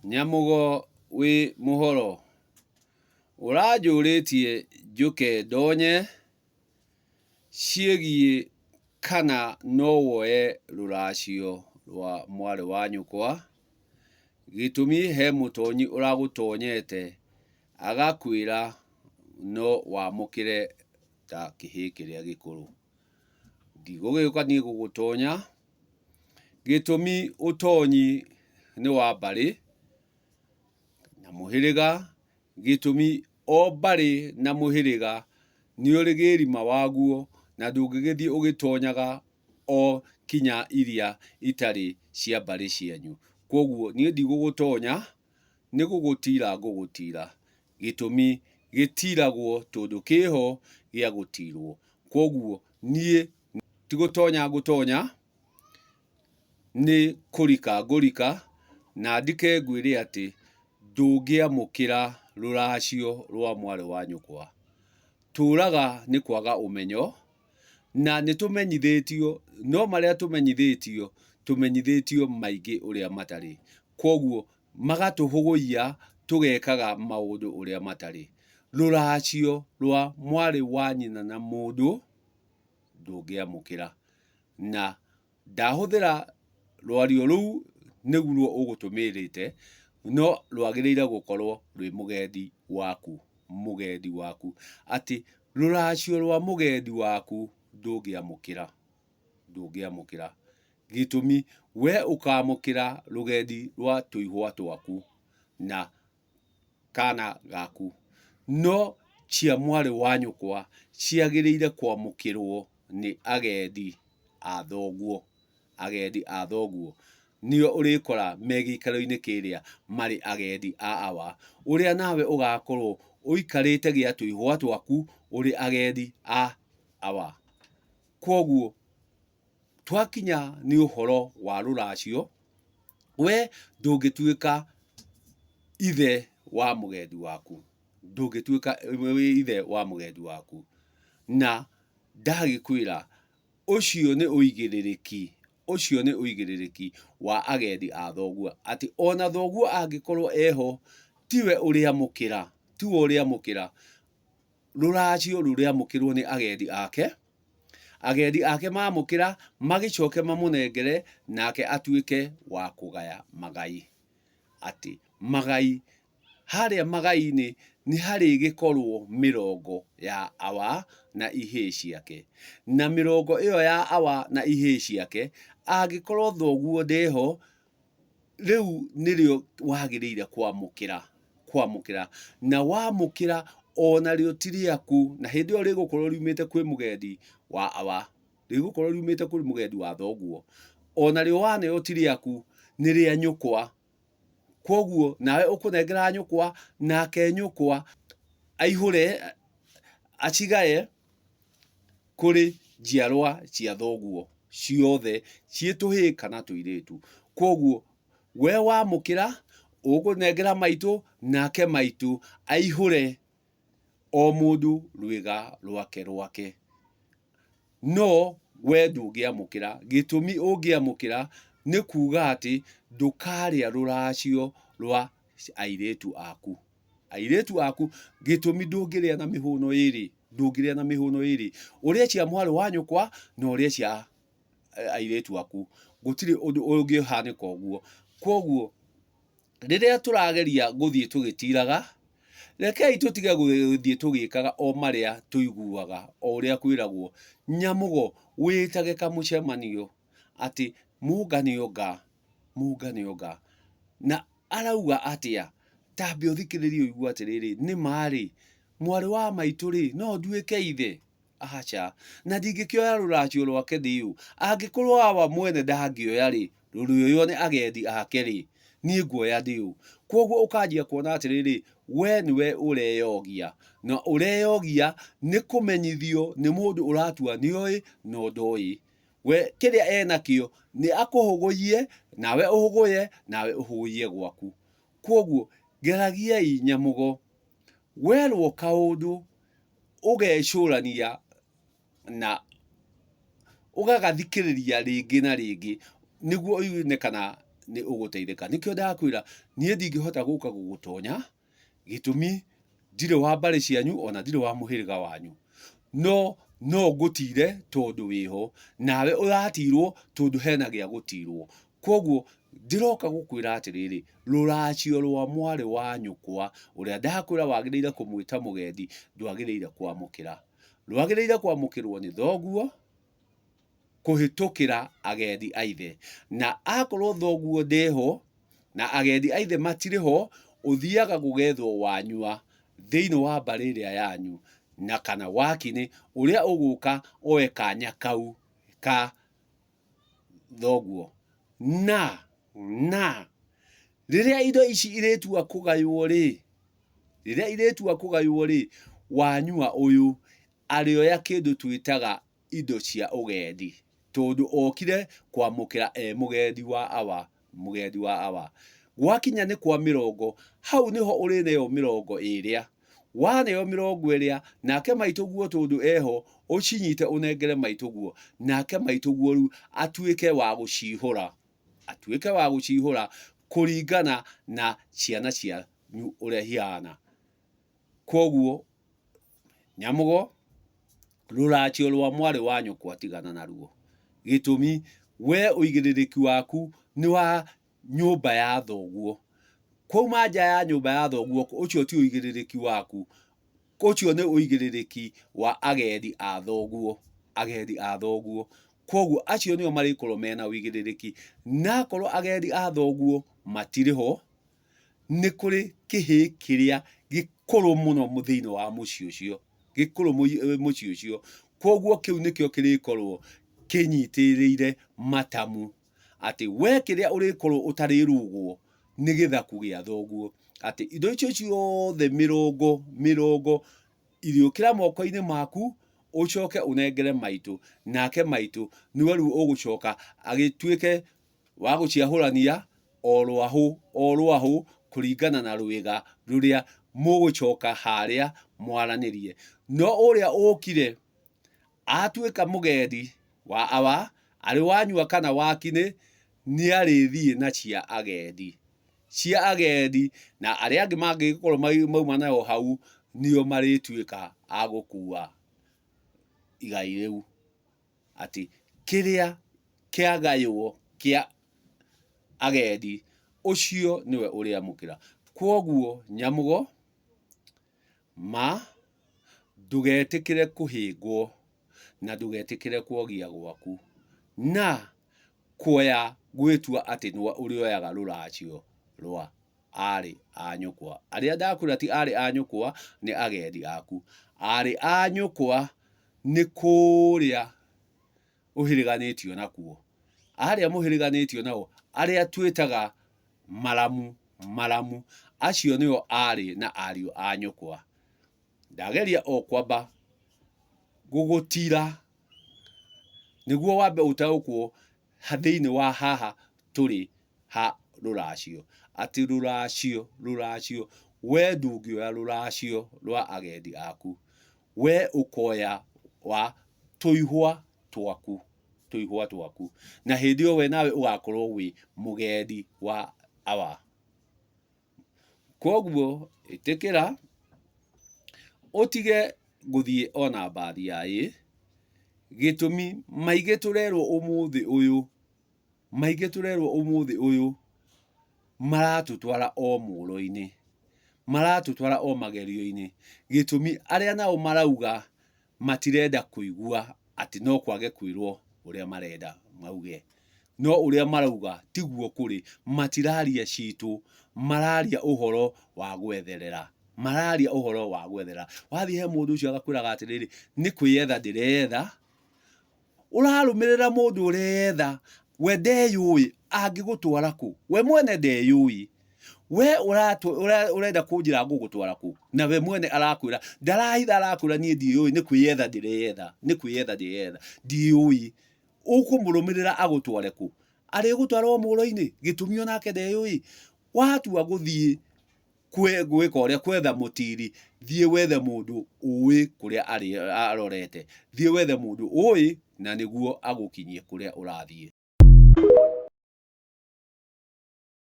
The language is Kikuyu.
Nyamũgo wĩ mũhoro? Ũranjũrĩtie njũke ndonye ciĩgiĩ kana no woye rũracio rwa mwarĩ wa nyũkwa, gĩtũmi he mũtonyi ũragũtonyete agakwĩra no wamũkĩre ta kĩhĩĩ kĩrĩa gĩkũrũ. Ndigũgĩũka niĩ gũgũtonya, Gĩtũmi ũtonyi nĩ wa mbarĩ na mũhĩrĩga, gĩtũmi o mbarĩ na mũhĩrĩga nĩ ũrĩ gĩrima waguo na ndũngĩgĩthiĩ ũgĩtonyaga o kinya iria itarĩ cia mbarĩ cianyu. Kwoguo niĩ ndigũgũtonya, nĩ gũgũtira ngũgũtira. Gĩtũmi gĩtiragwo tondũ kĩho gĩa gũtirwo. Kwoguo niĩ ti gũtonya ngũtonya, nĩ kũrika ngũrika, na ndike ngwĩre atĩ ndũngĩamũkĩra rũracio rwa mwarĩ wa nyũkwa. Tũraga nĩ kwaga ũmenyo, na nĩ tũmenyithĩtio, no marĩa tũmenyithĩtio, tũmenyithĩtio maingĩ ũrĩa matarĩ. Kwoguo magatũhũgũiya tũgekaga maũndũ ũrĩa matarĩ. Rũracio rwa mwarĩ wa nyina na mũndũ ndũngĩamũkĩra. Na ndahũthĩra rwario rũu nĩguo ũgũtũmĩrĩte, no rwagĩrĩire gũkorwo rwĩ mũgendi waku, mũgendi waku. Atĩ rũracio rwa mũgendi waku ndũngĩamũkĩra, ndũngĩamũkĩra. Gĩtũmi, we ũkamũkĩra rũgendi rwa tũihwa twaku na kana gaku. No cia mwarĩ wa nyũkwa ciagĩrĩire kwamũkĩrwo nĩ agendi a thoguo. Agendi a thoguo nĩo ũrĩkora me gĩikaro-inĩ kĩrĩa marĩ agendi a awa. Ũrĩa nawe ũgakorwo ũikarĩte gĩa tũihwa twaku ũrĩ agendi a awa. Kwoguo twakinya nĩ ũhoro wa rũracio, we ndũngĩtuĩka ithe wa mũgendi waku, ndũngĩtuĩka wĩ ithe wa mũgendi waku. Na ndagĩkwĩra ũcio nĩ ũigĩrĩrĩki, ũcio nĩ ũigĩrĩrĩki wa agendi a thoguo, atĩ ona thoguo angĩkorwo eho, tiwe ũrĩamũkĩra, tiwe ũrĩamũkĩra. Rũracio rũrĩamũkĩrwo nĩ agendi ake, agendi ake mamũkĩra magĩcoke mamũnengere nake atuĩke wa kũgaya magai. Atĩ magai, harĩa magai-inĩ nĩ harĩgĩkorwo mĩrongo ya awa na ihĩĩ ciake. Na mĩrongo ĩyo ya awa na ihĩĩ ciake, angĩkorwo thoguo ndeho, rĩu nĩrĩo wagĩrĩire kwamũkĩra, kwamũkĩra. Na wamũkĩra onarĩo ti rĩaku, na hĩndĩ ĩyo rĩgũkorwo riumĩte kwĩ mũgendi wa awa, rĩgũkorwo riumĩte kwĩ mũgendi wa thoguo. Onarĩo waneo ti rĩaku, nĩ rĩa nyũkwa. Kwoguo nawe ũkũnengera nyũkwa, nake nyũkwa aihũre, acigaye kũrĩ njiarwa cia thoguo ciothe ciĩ tũhĩĩ kana tũirĩtu. Kwoguo we wamũkĩra, ũkũnengera maitũ, nake maitũ aihũre o mũndũ rwĩga rwake rwake. No we ndũngĩamũkĩra. Gĩtũmi ũngĩamũkĩra nĩ kuga atĩ ndũkarĩa rũracio rwa airĩtu aku. Airĩtu aku, gĩtũmi ndũngĩrĩa na mĩhũno ĩrĩ, ndũngĩrĩa na mĩhũno ĩrĩ. Ũrĩe cia mwarĩ wa nyũkwa na ũrĩe cia airĩtu aku. Gũtirĩ ũndũ ũngĩhanĩka ũguo. Kwoguo rĩrĩa tũrageria gũthiĩ tũgĩtiraga, rekei tũtige gũthiĩ tũgĩkaga o marĩa tũiguaga, o ũrĩa kwĩragwo. Nyamũgo, wĩtage kamũcemanio atĩ mũnga nĩ onga, mũnga nĩ onga. Na arauga atĩa? Tambe ũthikĩrĩrie ũigue atĩrĩrĩ, nĩ ma rĩ, mwarĩ wa maitũ rĩ, no nduĩke ithe? Aca. Na ndingĩkĩoya rũracio rwake ndĩ ũ? Angĩkorwo awa mwene ndangĩoya rĩ, rũrĩoywo nĩ agendi ake rĩ, niĩ nguoya ndĩ ũ? Kwoguo ũkanjia kuona atĩrĩrĩ, we nĩwe ũreyogia. Na ũreyogia nĩ kũmenyithio nĩ mũndũ ũratua nĩoĩ no ndoĩ. We kĩrĩa enakĩo nĩ akũhũgũyie, nawe ũhũgũye, nawe ũhũgũyie gwaku. Kwoguo geragiai nyamũgo, werwo kaũndũ ũgecũrania na ũgagathikĩrĩria rĩngĩ na rĩngĩ nĩguo ũigue kana nĩ ũgũteithĩka. Nĩkĩo ndakwĩra niĩ ndingĩhota gũka gũgũtonya, gĩtũmi ndirĩ wa mbarĩ cianyu ona ndirĩ wa mũhĩrĩga wanyu. No no ngũtire tondũ wĩho, nawe ũratirwo tondũ hena gĩa gũtirwo. Kwoguo ndĩroka gũkwĩra atĩrĩrĩ, rũracio rwa mwarĩ wa nyũkwa ũrĩa ndakwĩra wagĩrĩire kũmwĩta mũgendi ndwagĩrĩire kwamũkĩra. Rwagĩrĩire kwamũkĩrwo nĩ thoguo kũhĩtũkĩra agendi a ithe. Na akorwo thoguo ndeho na agendi a ithe matirĩ ho, ũthiaga gũgethwo wanyua thĩinĩ wa mbarĩ ĩrĩa yanyu na kana wakinĩ ũrĩa ũgũka oe kanya kau ka thoguo. Na, na, rĩrĩa indo ici irĩtua kũgaywo rĩ, rĩrĩa irĩtua kũgaywo rĩ, wanyua ũyũ arĩoya kĩndũ twĩtaga indo cia ũgendi, tondũ okire kwamũkĩra e mũgendi wa awa, mũgendi wa awa. Gwakinya nĩ kwa mĩrongo, hau nĩho ũrĩneo mĩrongo ĩrĩa. Waneo mĩrongo ĩrĩa, nake maitũguo tondũ eho, ũcinyite ũnengere maitũguo, nake maitũguo rĩu atuĩke wa gũcihũra, atuĩke wa gũcihũra kũringana na ciana cianyu ũrĩa ihana. Kwoguo Nyamũgo, rũracio rwa mwarĩ wa nyũkwa tigana naruo. Gĩtũmi, we ũigĩrĩrĩki waku nĩ wa nyũmba ya thoguo. Kwauma nja ya nyũmba ya thoguo, ũcio ti ũigĩrĩrĩki waku, ũcio nĩ ũigĩrĩrĩki wa agendi a thoguo, agendi a thoguo. Kwoguo acio nĩo marĩkorwo mena ũigĩrĩrĩki. Na akorwo agendi a thoguo matirĩ ho, nĩ kũrĩ kĩhĩĩ kĩrĩa gĩkũrũ mũno thĩinĩ wa mũciĩ ũcio, gĩkũrũ mũciĩ ũcio, kwoguo kĩu nĩkĩo kĩrĩkorwo kĩnyitĩrĩire matamu atĩ we kĩrĩa ũrĩkorwo ũtarĩrũgwo nĩ gĩthaku gĩa thoguo, atĩ indo icio ciothe mĩrongo mĩrongo irĩũkĩra moko-inĩ maku ũcoke ũnengere maitũ, nake maitũ nĩwe rĩu ũgũcoka agĩtuĩke wa gũciahũrania o rwahũ o rwahũ kũringana na rwĩga rũrĩa mũgũcoka harĩa mwaranĩrie. No ũrĩa ũkire atuĩka mũgendi wa awa, arĩ wanyua kana wakinĩ, nĩarĩthiĩ na cia agendi. Cia agendi na arĩa angĩ mangĩgĩkorwo mauma nao hau, nĩo marĩtuĩka a gũkua igai rĩu. Atĩ kĩrĩa kĩagaywo kĩa agendi, ũcio nĩwe ũrĩamũkĩra. Kwoguo Nyamũgo, ma ndũgetĩkĩre kũhĩngwo na ndũgetĩkĩre kwogia gwaku na kuoya gwĩtua atĩ nĩwe ũrĩoyaga rũracio rwa aarĩ a nyũkwa. Arĩa ndakwĩra ti aarĩ a nyũkwa nĩ agendi aku. Aarĩ a nyũkwa nĩ kũrĩa ũhĩrĩganĩtio nakuo. Arĩa mũhĩrĩganĩtio nao, arĩa twĩtaga maramu, maramu, acio nĩo aarĩ na ariũ a nyũkwa. Ndageria o kwamba gũgũtira nĩguo wambe ũtaũkwo thĩinĩ wa haha tũrĩ ha rũracio, atĩ rũracio, rũracio, we ndũngĩoya rũracio rwa agendi aku, we ũkoya wa tũihwa twaku, tũihwa twaku, na hĩndĩ ĩyo we nawe ũgakorwo wĩ mũgendi wa awa. Kwoguo ĩtĩkĩra ũtige gũthiĩ ona mbathi ya ĩ, gĩtũmi maingĩ tũrerwo ũmũthĩ ũyũ, maingĩ tũrerwo ũmũthĩ ũyũ maratũtwara o mũro-inĩ, maratũtwara o magerio-inĩ, gĩtũmi arĩa nao marauga matirenda kũigua atĩ no kwage kwĩrwo ũrĩa marenda mauge. No ũrĩa marauga tiguo kũrĩ, matiraria citũ, mararia ũhoro wa gwetherera, mararia ũhoro wa gwetherera. Wathiĩ he mũndũ ũcio agakwĩraga atĩrĩrĩ, nĩ kwĩyetha ndĩreyetha, Ũrarũmĩrĩra mũndũ ũreyetha, we ndeyũĩ, angĩgũtwara kũ? We mwene ndeyũĩ. We ũrenda kũnjĩra ngũgũtwara kũ? Na we mwene arakwĩra, ndarahitha arakwĩra niĩ ndiĩyũĩ, nĩ kwĩyetha ndĩreyetha, nĩ kwĩyetha ndĩreyetha, ndiĩyũĩ. Ũkũmũrũmĩrĩra agũtware kũ? Arĩgũtwara o mũro-inĩ, gĩtũmi onake ndeyũĩ. Watua gũthiĩ gwĩka ũrĩa kwetha mũtiri, thiĩ wethe mũndũ ũĩ kũrĩa arorete, thiĩ wethe mũndũ ũĩ na nĩguo agũkinyie kũrĩa ũrathiĩ.